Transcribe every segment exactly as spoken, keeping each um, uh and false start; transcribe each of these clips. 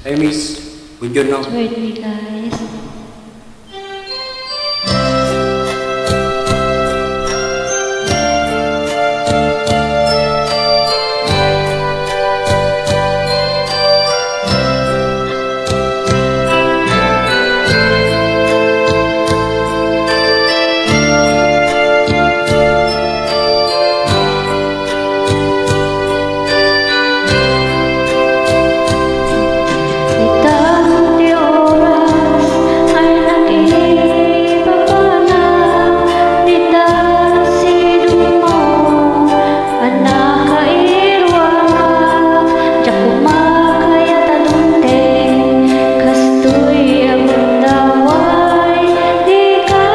Hi, Miss. Buongiorno. Join me, guys. Ita ti oras a nagipapanaw dita sinumo a nakairuamak, diak koma kayat a dumteng kastoy a gundaway. Dika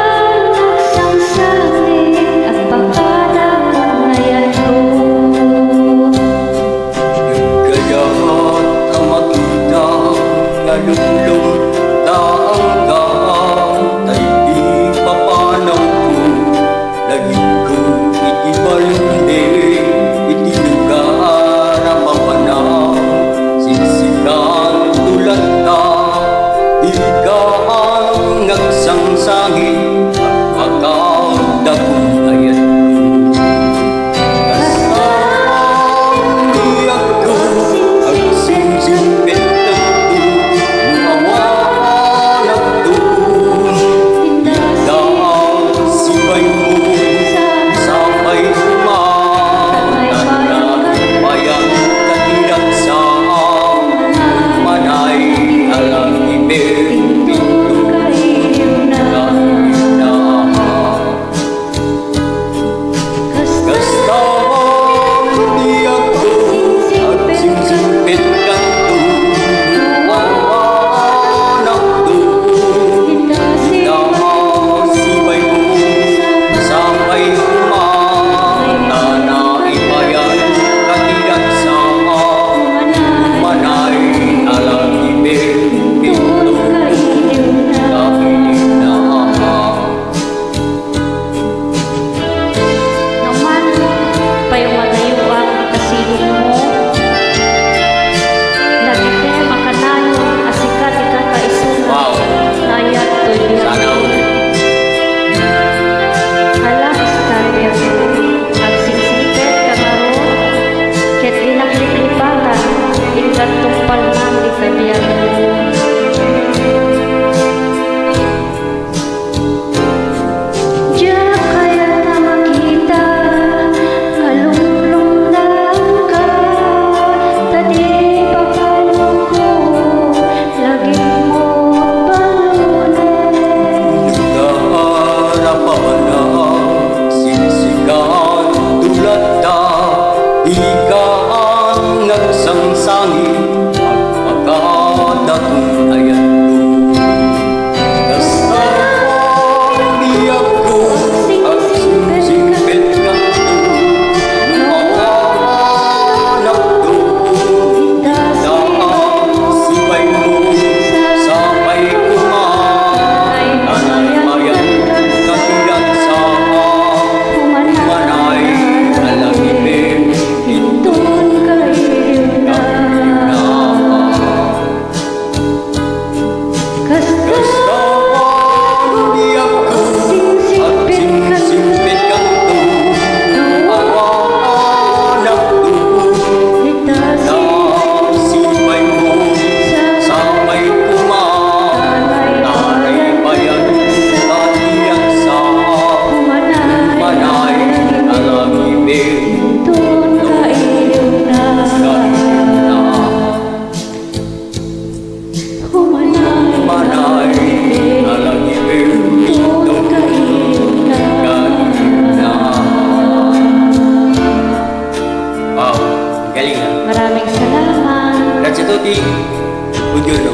nagsangsangi, agpakada kun ayatko. Kayat a makita nga lumlumdaangka, ta idi papanawko, lagipko iti baludek, iti lugar a papanawko, siksikan to latta, dika nagsangsangi, agpakada kun ayatko. Kasta ti agko, agsingsimpetkanto, no awan agto, dika sibaymo, sapay koma, ta naipayan ka ti ragsak, manay a lagipem, inton kailiwna. Kasta ti agko, agsingsimpetkanto, awan agto, dika sibaymo, sapay koma, ta naipayan ka ti ragsak, manay a lagipem, inton kailiwna. Ngem, payo nga dayoak ita sinumo, lagipem a kanayon a sika ti kakaisuna. Wow. Nga ayat toy biag. Sana all. Hala, Mister Biag, agsingsimpet ka ngarud, ket dinak liplipatan, inka tungpalna ita biagmo. Diak kayat a makita nga lumlumdaangka, ta di papanawko, lagipmo baludek. Nagarapapanak, siksikan to latta, dika nagsangsangi, agpakada kun ayatko. Kasta ti agko, agsingsimpetkanto, no awan agto, dika sibaymo, sapay koma, ta naipayan ka ti ragsak, manay a lagipem, inton kailiwna. Kasta ti agko, agsingsimpetkanto, no awan agto, dika sibaymo, sapay koma, ta naipayan ka ti ragsak, manay a lagipem, inton kailiwna. Manay a lagipem, inton kailiwna. Wow, galing, ah. Maraming salamat. Grazie a tutti. Buongiorno.